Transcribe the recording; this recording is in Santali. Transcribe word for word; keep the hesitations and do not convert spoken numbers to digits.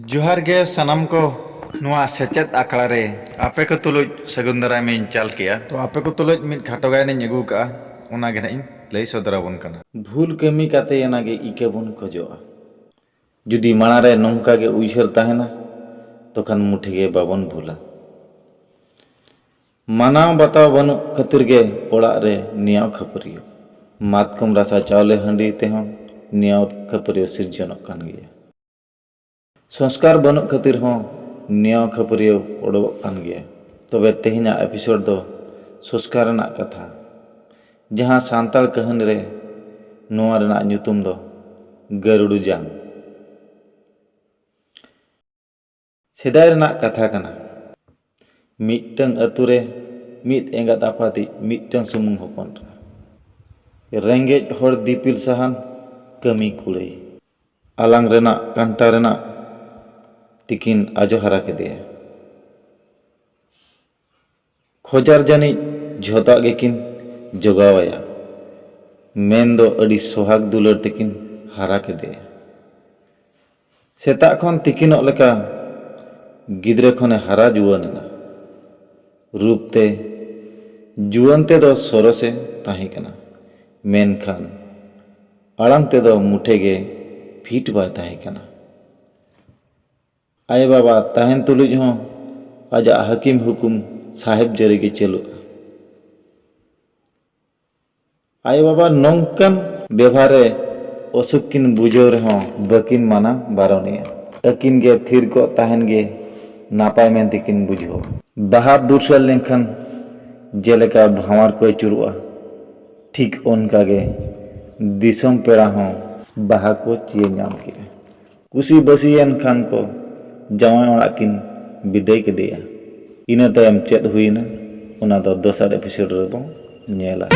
ᱡᱚᱦᱟᱨ ᱜᱮ ᱥᱟᱱᱟᱢ ᱠᱚ᱾ ᱱᱚᱣᱟ ᱥᱮᱪᱮᱫ ᱟᱠᱷᱲᱟ ᱨᱮ ᱟᱯᱮ ᱠᱚ ᱛᱩᱞᱩᱡ ᱥᱟᱹᱜᱩᱱ ᱫᱟᱨᱟᱢ ᱤᱧ ᱪᱟᱞ ᱠᱮᱜᱼᱟ᱾ ᱛᱚ ᱟᱯᱮ ᱠᱚ ᱛᱩᱞᱩᱡ ᱢᱤᱫ ᱠᱷᱟᱴᱚ ᱜᱟᱭᱟᱱᱤᱧ ᱟᱹᱜᱩ ᱠᱟᱜᱼᱟ, ᱚᱱᱟ ᱜᱮ ᱱᱟᱜ ᱤᱧ ᱞᱟᱹᱭ ᱥᱚᱫᱚᱨ ᱟᱵᱚᱱ ᱠᱟᱱᱟ᱾ ᱵᱷᱩᱞ ᱠᱟᱹᱢᱤ ᱠᱟᱛᱮ ᱮᱱᱟ ᱜᱮ ᱤᱠᱟᱹ ᱵᱚᱱ ᱠᱷᱚᱡᱚᱜᱼᱟ᱾ ᱡᱩᱫᱤ ᱢᱟᱲᱟᱝ ᱨᱮ ᱱᱚᱝᱠᱟ ᱜᱮ ᱩᱭᱦᱟᱹᱨ ᱛᱟᱦᱮᱱᱟ, ᱛᱚᱠᱷᱟᱱ ᱢᱩᱴᱷᱮ ᱜᱮ ᱵᱟᱵᱚᱱ ᱵᱷᱩᱞᱟ᱾ ᱢᱟᱱᱟᱣ ᱵᱟᱛᱟᱣ ᱵᱟᱹᱱᱩᱜ ᱠᱷᱟᱹᱛᱤᱨ ᱜᱮ ᱚᱲᱟᱜ ᱨᱮ ᱱᱮᱭᱟᱣ ᱠᱷᱟᱹᱯᱟᱹᱨᱤᱭᱟᱹ᱾ ᱢᱟᱛᱠᱚᱢ ᱨᱟᱥᱟ ᱪᱟᱣᱞᱮ ᱦᱟᱺᱰᱤ ᱛᱮᱦᱚᱸ ᱱᱮᱭᱟᱣ ᱠᱷᱟᱹᱯᱟᱹᱨᱤᱭᱟᱹ ᱥᱤᱨᱡᱚᱱᱚᱜ ᱠᱟᱱ ᱜᱮᱭᱟ᱾ ᱥᱚᱝᱥᱠᱟᱨ ᱵᱟᱹᱱᱩᱜ ᱠᱷᱟᱹᱛᱤᱨ ᱦᱚᱸ ᱱᱮᱭᱟᱣ ᱠᱷᱟᱹᱯᱟᱹᱨᱤᱭᱟᱹ ᱚᱰᱚᱠᱚᱜ ᱠᱟᱱ ᱜᱮᱭᱟ᱾ ᱛᱚᱵᱮ ᱛᱮᱦᱮᱧᱟᱜ ᱮᱯᱤᱥᱳᱰ ᱫᱚ ᱥᱚᱝᱥᱠᱟᱨ ᱨᱮᱱᱟᱜ ᱠᱟᱛᱷᱟ, ᱡᱟᱦᱟᱸ ᱥᱟᱱᱛᱟᱲ ᱠᱟᱹᱦᱱᱤ ᱨᱮ ᱱᱚᱣᱟ ᱨᱮᱱᱟᱜ ᱧᱩᱛᱩᱢ ᱫᱚ ᱜᱟᱹᱨᱩᱰᱩ ᱡᱟᱝ᱾ ᱥᱮᱫᱟᱭ ᱨᱮᱱᱟᱜ ᱠᱟᱛᱷᱟ ᱠᱟᱱᱟ᱾ ᱢᱤᱫᱴᱟᱝ ᱟᱹᱛᱩ ᱨᱮ ᱢᱤᱫ ᱮᱸᱜᱟᱛ ᱟᱯᱟᱛᱤᱡ ᱢᱤᱫᱴᱟᱝ ᱥᱩᱢᱩᱝ ᱦᱚᱯᱚᱱ ᱨᱮ ᱨᱮᱸᱜᱮᱡ ᱦᱚᱲ ᱫᱤᱯᱤᱞ ᱥᱟᱦᱟᱱ ᱠᱟᱹᱢᱤ ᱠᱩᱲᱟᱹᱭ᱾ ᱟᱞᱟᱝ ᱨᱮᱱᱟᱜ ᱠᱟᱱᱴᱟ ᱨᱮᱱᱟᱜ ᱛᱤᱠᱤᱱ ᱟᱡᱚ ᱦᱟᱨᱟ ᱠᱮᱫᱮᱭᱟ᱾ ᱠᱷᱚᱡᱟᱨ ᱡᱟᱹᱱᱤᱡ ᱡᱷᱚᱛᱟᱜ ᱜᱮᱠᱤᱱ ᱡᱚᱜᱟᱣᱟᱭᱟ, ᱢᱮᱱᱫᱚ ᱟᱹᱰᱤ ᱥᱚᱦᱟᱜ ᱫᱩᱞᱟᱹᱲ ᱛᱮᱠᱤᱱ ᱦᱟᱨᱟ ᱠᱮᱫᱮᱭᱟ᱾ ᱥᱮᱛᱟᱜ ᱠᱷᱚᱱ ᱛᱤᱠᱤᱱᱚᱜ ᱞᱮᱠᱟ ᱜᱤᱫᱽᱨᱟᱹ ᱠᱷᱚᱱᱮ ᱦᱟᱨᱟ ᱡᱩᱣᱟᱹᱱ ᱮᱱᱟ᱾ ᱨᱩᱯ ᱛᱮ ᱡᱩᱣᱟᱹᱱ ᱛᱮᱫᱚ ᱥᱚᱨᱚᱥᱮ ᱛᱟᱦᱮᱸ ᱠᱟᱱᱟ, ᱢᱮᱱᱠᱷᱟᱱ ᱟᱲᱟᱝ ᱛᱮᱫᱚ ᱢᱩᱴᱷᱮ ᱜᱮ ᱯᱷᱤᱴ ᱵᱟᱭ ᱛᱟᱦᱮᱸ ᱠᱟᱱᱟ᱾ ᱟᱭᱳ ᱵᱟᱵᱟ ᱛᱟᱦᱮᱱ ᱛᱩᱞᱩᱡ ᱦᱚᱸ ᱟᱡᱟᱜ ᱦᱟᱹᱠᱤᱢ ᱦᱩᱠᱩᱢ ᱥᱟᱦᱮᱵ ᱡᱟᱹᱨᱤ ᱜᱮ ᱪᱟᱹᱞᱩᱜᱼᱟ᱾ ᱟᱭᱳ ᱵᱟᱵᱟ ᱱᱚᱝᱠᱟᱱ ᱵᱮᱵᱷᱟᱨ ᱨᱮ ᱚᱥᱩᱠ ᱠᱤᱱ ᱵᱩᱡᱷᱟᱹᱣ ᱨᱮᱦᱚᱸ ᱵᱟᱹᱠᱤᱱ ᱢᱟᱱᱟ ᱵᱟᱨᱚᱱᱮᱭᱟ᱾ ᱟᱹᱠᱤᱱ ᱜᱮ ᱛᱷᱤᱨ ᱠᱚᱜ ᱛᱟᱦᱮᱱ ᱜᱮ ᱱᱟᱯᱟᱭ ᱢᱮᱱᱛᱮ ᱠᱤᱱ ᱵᱩᱡᱷᱟᱹᱣᱟ᱾ ᱵᱟᱦᱟ ᱵᱩᱨᱥᱟᱹ ᱞᱮᱱᱠᱷᱟᱱ ᱡᱮᱞᱮᱠᱟ ᱵᱷᱟᱶᱟᱨ ᱠᱚ ᱟᱹᱪᱩᱨᱚᱜᱼᱟ, ᱴᱷᱤᱠ ᱚᱱᱠᱟ ᱜᱮ ᱫᱤᱥᱚᱢ ᱯᱮᱲᱟ ᱦᱚᱸ ᱵᱟᱦᱟ ᱠᱚ ᱪᱤᱭᱟᱹ ᱧᱟᱢ ᱠᱮᱜᱼᱟ᱾ ᱠᱩᱥᱤ ᱵᱟᱹᱥᱤᱭᱮᱱ ᱠᱷᱟᱱ ᱠᱚ ᱡᱟᱶᱟᱭ ᱚᱲᱟᱜ ᱠᱤᱱ ᱵᱤᱫᱟᱹᱭ ᱠᱮᱫᱮᱭᱟ᱾ ᱤᱱᱟᱹ ᱛᱟᱭᱚᱢ ᱪᱮᱫ ᱦᱩᱭᱮᱱᱟ, ᱚᱱᱟ ᱫᱚ ᱫᱚᱥᱟᱨ ᱮᱯᱤᱥᱳᱰ ᱨᱮᱵᱚᱱ ᱧᱮᱞᱟ᱾